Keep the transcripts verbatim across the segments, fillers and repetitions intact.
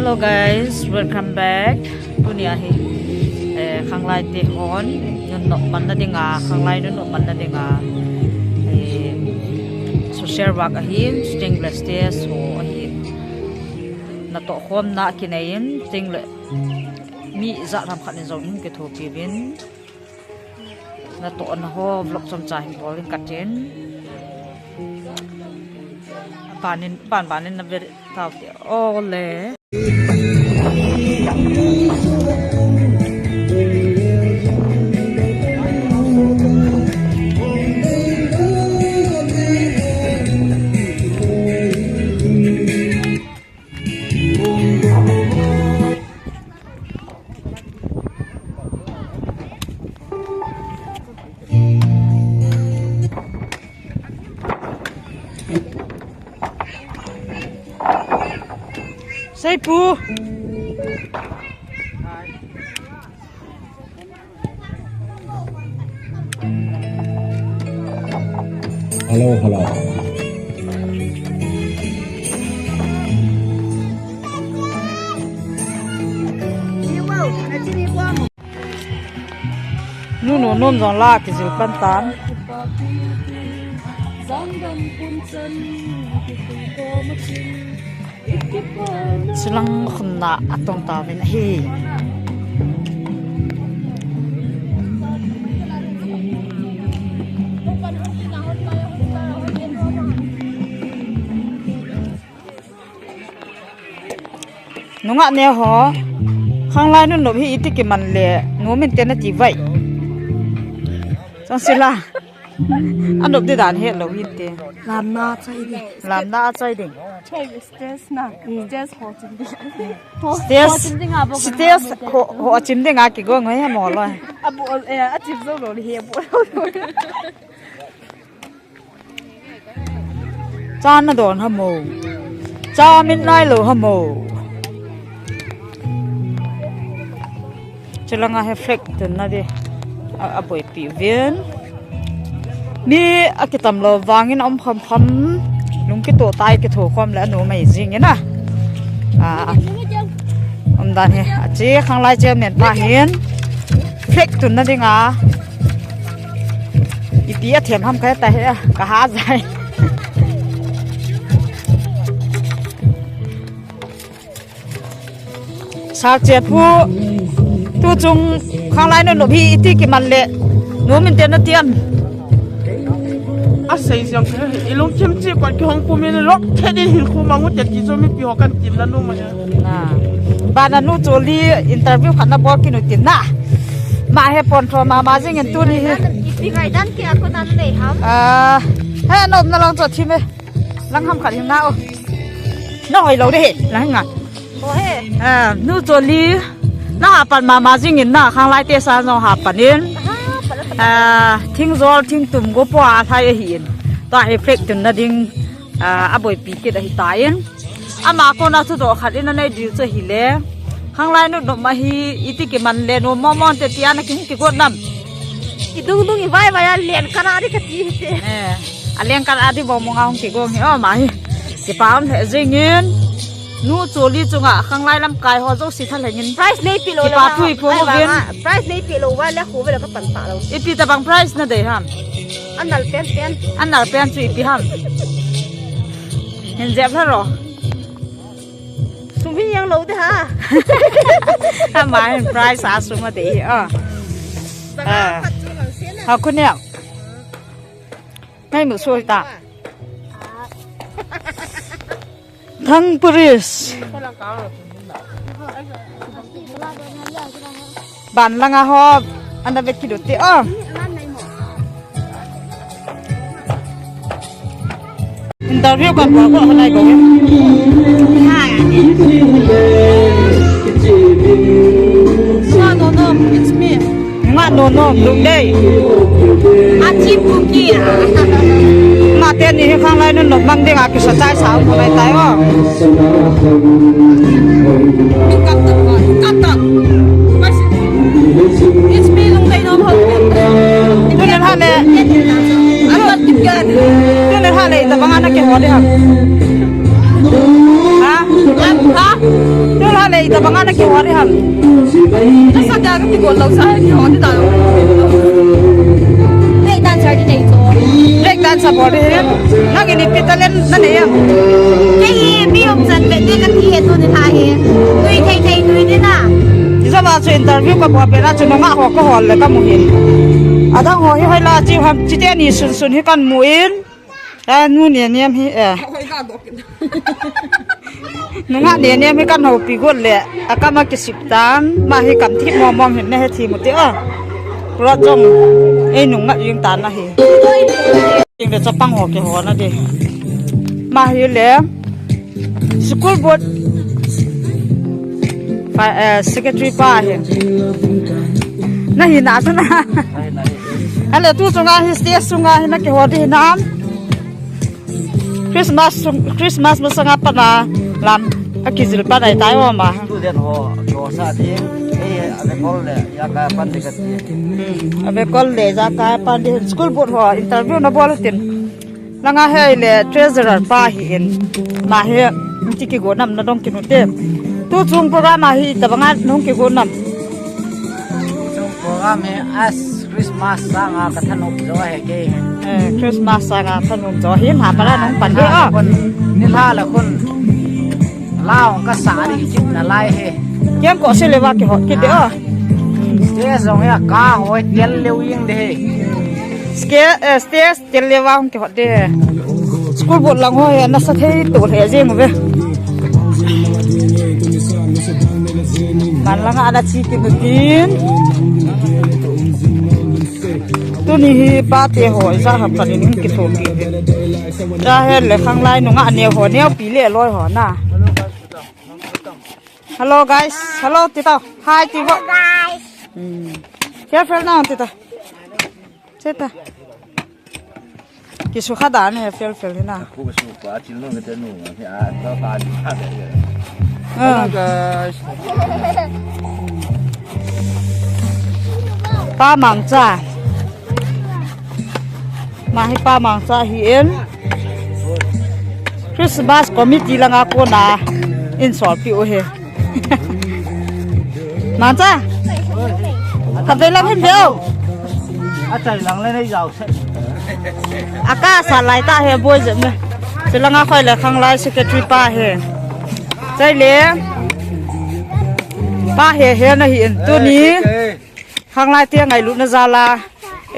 Hello guys, welcome back. Tuni ahi, eh, khanglai te hon, nun nop manna dinga, khanglai nun nop manna dinga, eh, social work ahin, stainless steel so ahin. Natoh khomna kineiyin, stainless, mi ijat ham khat in jong hin kithopi uvin. Natohna ho vlog chomcha hin bol ding katin. Banin, ban banin na ve tau te. Ole. Seipu. Hello, hello. Nu, nu, nom jong la kijil pan tan. Chulang khun na atong tauvin ahi. Nungah neo ho, khanglai nun nop hi iti kiman le, nom inte nati vai. Chang sila. Anop di dan helou hinte. Lamna chai ding. Lamna chai ding. Chai stress na. Stress ho chim ding. Stress, stress ho, ho chim ding a kigong hoi mo loi. Abu, eh, achim jou lou hi abu. Cha nadon ham o. Cha min nailou ham o. Chulanga hi flag tunna di. A, aboipi uvin. Mi akitam lou vangin aum kham kham. Lung kitoh tai kitho khom le anom mai jingin a. A, umdan hi. Achi khanglai chairman pa hin. Flag tunna dinga. Ipi athem ham kahe tahe, kaha jai. Sakchet pu, tuchung khanglai nun nop hi iti kiman le, nom inte nati am. Asei jong kahe, ilungthim chu kot kihong pumin lok thet in hinkho mang u te ti chu mipi ho kan tim na nom a. Na. Bana nu Choli interview khat nabol kit u tin na. Ma he pon tho mama jingin tuni hi. Ipi ngaidan kei a kona nanei ham? Ah, he nomna lang chu thim e. Lang ham khat him na o. Nahoi lou de he, lang nga. Ho he. Ah, nu Choli. Naha pan mama jingin na, khanglai te sa jong ha panin. Ah, thing jol, thing tum go po a thai ahin. Tua hi flag tunna ding, ah, aboipi kit ahitan. Ama kona thudoh khat in anei diu chu ahile. Khanglai nun nop ma hi iti kiman le nom mong mong te tia nakihung kigot nam. Idung dung ivai vai a len kara di kati hite. Eh, alen kara di mong mong a hung kigong hi o ma hi. Kipa um lheh jingin. Nu Choli chunga khanglai lamkai ho jouse thalhengin. Prize neipe lou le. Kipa thu iphong uvin. Prize neipe lou vai le khu ve le kapan ta lou. Ipi tabang prize nadei ham. Anal pen pen. Anal pen chu ipi ham. Hin jep lha ro. Sum hi jeng lou de ha. Ama hin prize a sum adei hi a. Sanga khat chu lang sen a. Ha khu neo. Ngai mu soi ta. Thang Paris. Ban langa ho, ana vet kit u te o. Interview kan bol ko, hanai ko. No, no, no, it's me. Nga no no, lung dei. Achi puki a. Nga teni hi khanglai nun nop mang ding a kisa chai sa um mai tai o. It's me, lung dei no ho. Tuni ha le. Alo, tuni ha le, tabang ana kihou ding ham. Ha? Ha? Tula le, ita banga na kiwari ham. Nasa dia ka kibol lou sa, kiwari ta. Break dancer di dai to. Break dancer bol di. Nang ini pitalan na ne ya. Kei mi um san be te ka ti he to ne tha he. Tui thei thei tui ne na. Isa ba su interview ka bol pe na chu nunga ho ko hol le ka mu hin. Adang ho hi hoi la chi ham chi te ni sun sun hi kan mu in. A, nu ne niam hi, eh. Nunga ne niam hi kan hopi got le, a kama kisip tan, ma hi kam thip mong mong hin na he thi mu te a. Pura jong, ei nunga yung tan na hi. Ting le chapang ho ke ho na de. Ma hi le, school board, fa, eh, secretary pa hi. Na hi na sa na. Ale tu sunga hi, stage sunga hi na ke ho de hi na. Christmas sung, Christmas masanga pat na lam akijil pat ahi tai o ma. Student ho, ho sa ding, eh, ave kol le, jakai pan ding kati. Hmm, ave kol le, jakai pan ding. School board ho, interview na bol tin. Langa hi le, treasurer pa hi in. Ma hi, ti kigo nam na dong kinu te. Tu chung program ahi, tabanga nung kigo nam. Program hi as Christmas sanga ka thanop jo he ke. Eh, Christmas sanga thanop jo hin ha para nung pan de a. Kun ni la la kun. Lao ka sa ri kit na lai he. Kem ko se le wa ke hot kit de a. Stage jong ya ka hoi tel le wing de he. Stage, eh, stage tel le wa ke hot de. School board lang ho he na sa thei to le je mu ve. Man langa ana chi kinu tin. Tuni hi pate ho, isa ham khat in kithopi. Cha he le khanglai nunga neo ho, neopi le loi ho na. Hello guys, hello tita. Hi tita. Hello guys. Hmm. Careful now tita. Tita. Kisu kha dan he fel fel hi na. Ku su pa chil no ka nu he a ta ta ni kha de. Ah. Hello guys. Pa Mangcha. Ma hi Pa Mangcha hi in. Christmas committee langa kona in solpi u he. Mangcha. Ka ve lang hin ve o. A chai lang le nei jao se. A ka sa lai ta he boi je me. Chilanga khoi le khanglai secretary pa he. Chai le. Pa he he na hi in tuni. Khanglai te ngailutna jal a.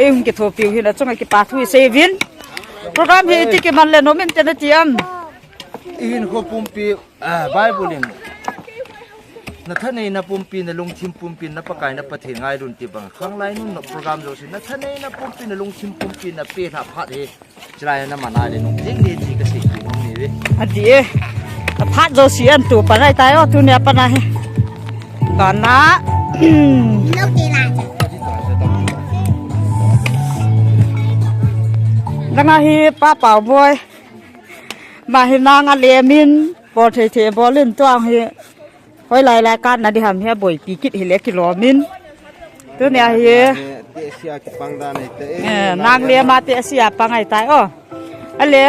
Ei hung kithopiu hin achunga kipa thu i seivin. Program hi iti kiman le nom inte nati am. I hinkho pumpi, ah, Bible in. Na thaneina pumpi, na lungthim pumpi, na Pakai na Pathen ngailun ti bang. Khanglai nunop program jouse, na thaneina pumpi, na lungthim pumpi, na pelha phat hi. Chilai na mana le nung jing le ti ka sei ti nung ni ve. Ati e. Ka phat jouse an tu panai tai o, tunia panai. Bana. Langa hi Pa Pau Boi. Ma hi nang a lemin, bol thei thei bolin tuang hi. Hoilai lai kan na di ham hi a boipi kit hi le kilomin. Tunia hi. Te sia kipang dan ai te. Eh, nang le ma te sia pang ai tai o. Ale.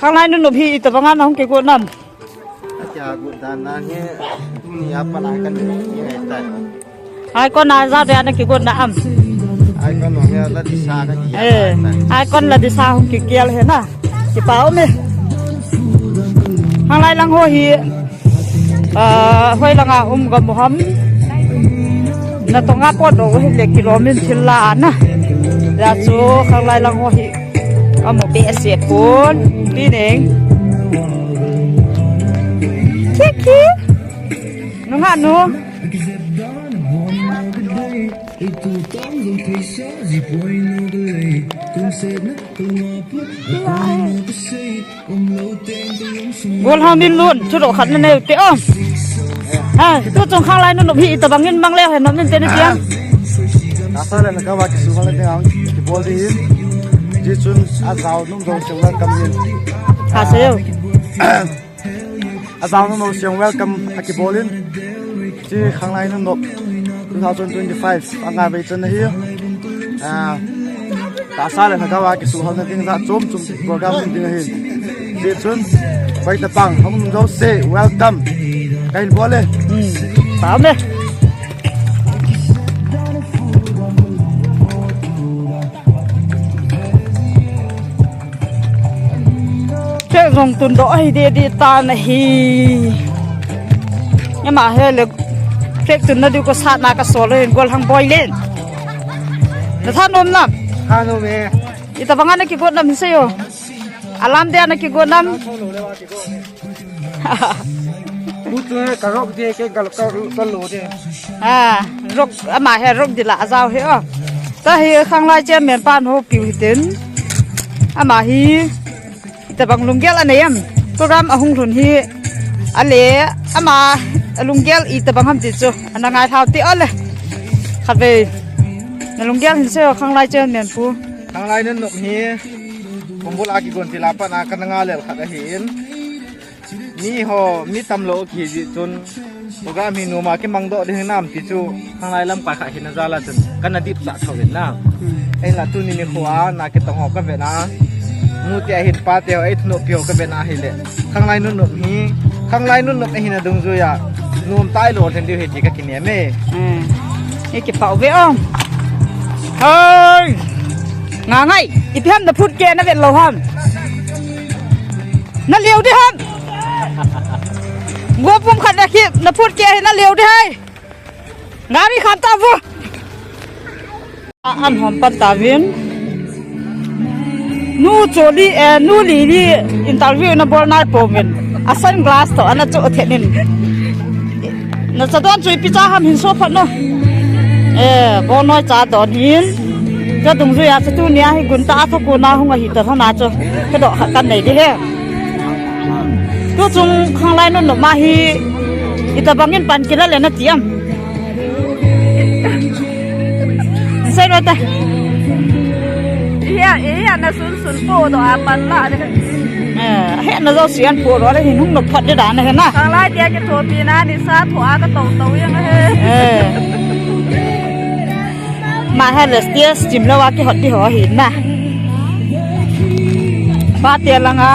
Khanglai nunop hi ita banga na hung kigo nam. Akia gu dan na hi. Tunia pa na kan ni ai tai. Ai kon na ja de na kigo na am. Ai kon no ya la di sa ka ki. Eh, ai kon la di sa hung kikial he na. Kipa um e. Khanglai lang ho hi. Ah, hoi langa um gam u ham. Na tonga pot u hi le kilomin thil la na. Ya chu khanglai lang ho hi. Amu pe ase pon. Ti neng. Kiki. Nunga nu. Gol hang din lun, chu ro khat na neu te o. Ha, tu chung khanglai nunop hi ita bangin mang leu he nom in te ni tiang. Ka sa le na ka wa ki su le te ang, ki bol di hin. Ji chun a zau nung zau se welcome hin. Ha se yo. A zau nung zau se welcome a ki bol in. Chi khanglai nunop two thousand twenty-five a nga ve chun na hi. Ah, ka sa le na ka wa ki su hal na ding za chom chom program ding hin. Tichun, hoitah pang, hung nung jouse, welcome. Kahin bol e. Hmm. Pau me. Cake jong tundoh ahi deh deh tan ahi. Ama hi le cake tunna diu kasatna kasol in golhang boi len. Na thanom nam? Thanom e. Itobang a na kigot nam sei o. Alam dia na kigot nam? Tutu ka rock dia ke gal ka, ka lo dia. Ah, rock, ama hi rock dila ajao hi o. Tahi khanglai chairman pan ho piu hitin. Ama hi itobang lunggel anei em. Program ahung lhun hi. Ale, ama lunggel itobang ham ti chu. Ana ngai thau ti ole. Khatvei. Na lunggel hin sei o khanglai chairman pu. Khanglai nunnop hi. Kumbul a kigon tila pat a kana ngai lel khat ahin. Mi ho, mi tamlou kihi jeh chun. Program hi numa kimangdoh ding hinam ti chu. Khanglai lamkai khat hina jal a chun. Kana dipsah tho in na. Ahinla tuni nikho a, na kitong ho kavet a. Nu te ahin pa te ho, ei thunoppi ho kavet a hile. Khanglai nunnop hi. Khanglai nunnop ahina dungjui a. Nom tai lou lhen diu hi ti kakinem e. Hmm. Ei kipah uve o. Hoi. Nga ngai. Ipi ham na phut ke na vet lou ham. Na liu di ham. Gua pum khat na khi na phut ke hi na liu di hai. Gari khat ta bu. A, an hom pat ta vin. Nu Choli, eh, nu Lili interview na bol nai po min. A sunglass to ana chu thenin. Na cha don chu ipi cha ham hin so phat no. Eh, bo noi cha don hin. Cha dungjui a cha tunia hi gun ta a tho ko na hung ahi ta thana chu. Ka do kha kan nei di he. Tu chung khanglai nunnop ma hi itobang in pan kila le na ti am. Sei lo ta. Iya, iya na sun sun po do a pan la de. Eh, he na jo sian po do le hin hung no phat de da na he na. Khanglai dia ke thopi na ni sa tho a ka to to yang he. Eh. Ma he le stage chim lou a kihot di ho hi na. Pa te langa,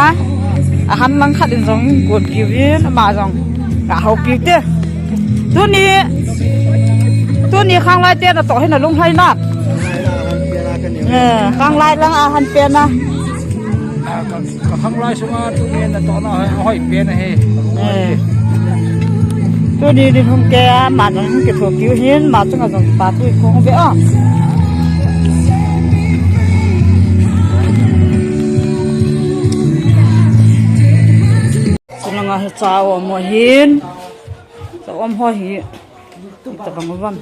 a han lang khat in jong gon piu vin, ama jong ka hou piu te. Tuni, tuni khanglai te na to hi na lunglhai na. Eh, khanglai lang a han pe na. Ka khanglai sunga tuni na to na hoi, hoi pen ahi. Eh. Tuni ni hung ke a, ma jong hung ke tho kiu hin, ma chunga jong pa tui khong ve a. Chunga hi cha om ho hin. Cha om ho hi. Itobang uvam.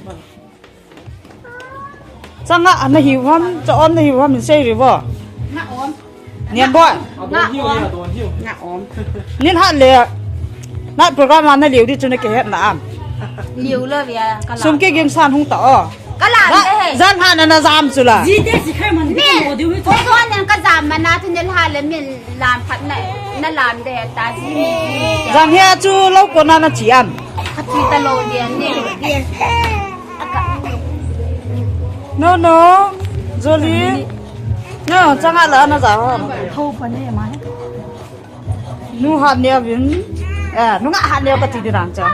Changa ana hiu ham, cha om na hiu ham, min sei ri vo. Nga om. Niam boy. Nga om. Nga om. Nin hat le. Na program a na liu di chu na kihet na am. Liu lo via ka la. Sum kigin san hung ta o. Ka la na, de he. Jan ha na na jam chu la. Ji te si khai man. Ni. Ko so nen ka jam ma na thu ni la le min lam phat na. Na lam de ta ji. Jam he chu lo ko na na chi am. Ka chi ta lo dia ni. No, no. Joli. No, changa la na ja ho. Tho pa ne ma. Nu hat ne vin. Eh, nunga hat ne ka ti di ran cha.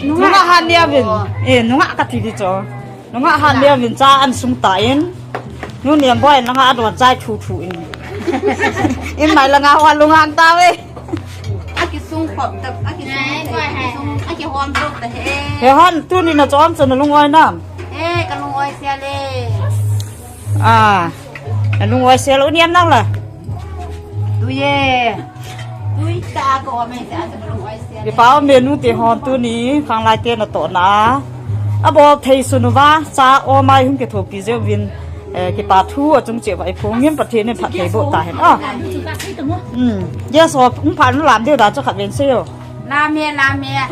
Nunga hat ne vin. Eh, nunga ka ti di cho. Nunga hat ne vin cha an sung ta in. Nu niam boy nanga adon chai thu thu in. In mai langa ho lung han ta ve. Aki sung khop ta, aki sung, aki sung, aki hom tok ta he. He han, tuni na chom chon na lung oi nam. Eh, ka lung oi sia le. Ah, na lung oi sia lo niam nang la. Tu ye. Tui ta ko me ta ka lung oi sia le. Ipa menu te hon tuni, khanglai te na to na. Abol thei sunu va, cha o mai hung ke thopi jeu vin. Eh, kipa thu a chung cheh va i phongin Pathen in phatthei boh ta hen. Ah. Hmm. Yes, o, um, phan lam deu da chu khat ven sei o. Lam e, lam e. Hmm.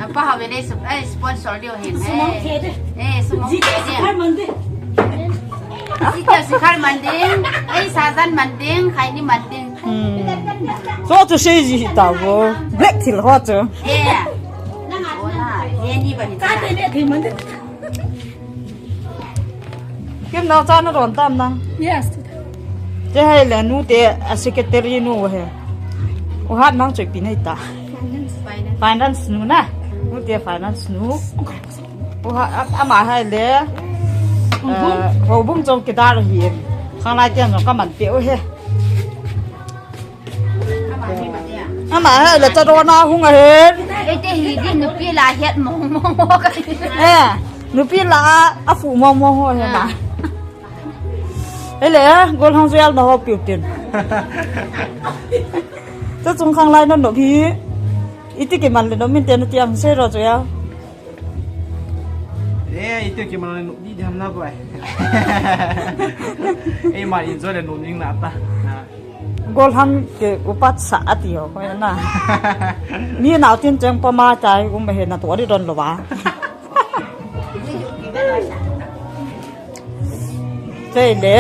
A pa ha ve le su, eh, sponsor deu hen. Eh, sumong the de. Ji te si khal man ding. Eh, sa jan man ding, khai ni man ding. Hmm. So chu sei ji ta vo. Black thil ho chu. Eh. Ye ni ba ni. Ka te le thil man ding. Kim nao cha na ron tam nang. Yes. Che hai le nu te a secretary nu he. U hat nang choi pi nei ta. Finance nu na. Nu te finance nu. U ha a- ama hai le. Houbung chong kidar hi. Khang lai te no ka man pe u he. Ama hai le cha do na hung a he. Ei te hi din nupi la het mong mong ho ka. Eh, nupi la a fu mong mong ho he na. Ele, gol hang zual na ho piu tin. Cha chung khang lai no no bi. Iti ke man le no min te no tiang se ro chu ya. Eh, iti ke man le no di jam na boy. Eh, ma in zo le no ning na ta. Gol hang ke upat sa ati ho ko na. Ni nau tin cheng pa ma chai um he na to di don lo ba. Che le.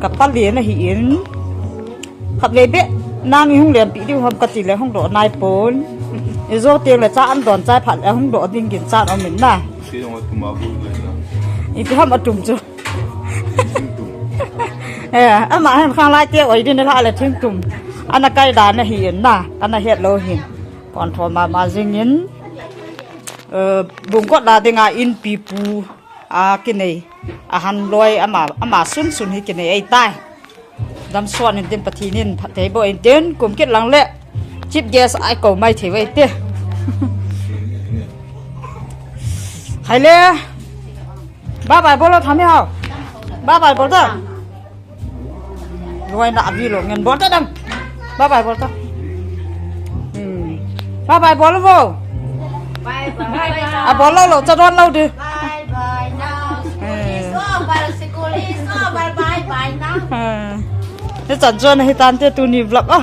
Ka palen ahi in. Khatvei beh nang i hung lempi diu ham kati le hung doh nai pon. I zo teng le cha an don chai phat le hung doh ding gin chan om in na. Ipi ham atum chu. Eh, ama hen khang lai te oi din la le thing tum. Ana kai dan ahi in na. Ana het lo hin. Pon tho mama jing in. Eh, bungkot la dinga in pipu. A kinei, a han loi ama, ama sun sun hi kinei ei tai. Dam suan in tin Pathen in phatthei boh in tin kum kit lang le chief guest ai ko mai thei ve te. Hai le. Bye bye bol lo tham hao. Bye bye bol ta. Luai na abi lo ngen bol ta dam. Bye bye bol ta. Hmm. Bye bye bol vo. Bye bye. A bol lo lo cha don lo di. Bye bye now. School is over. School is over. Bye bye now. Hmm. Ni chan chuan hi tan te tuni vlog a.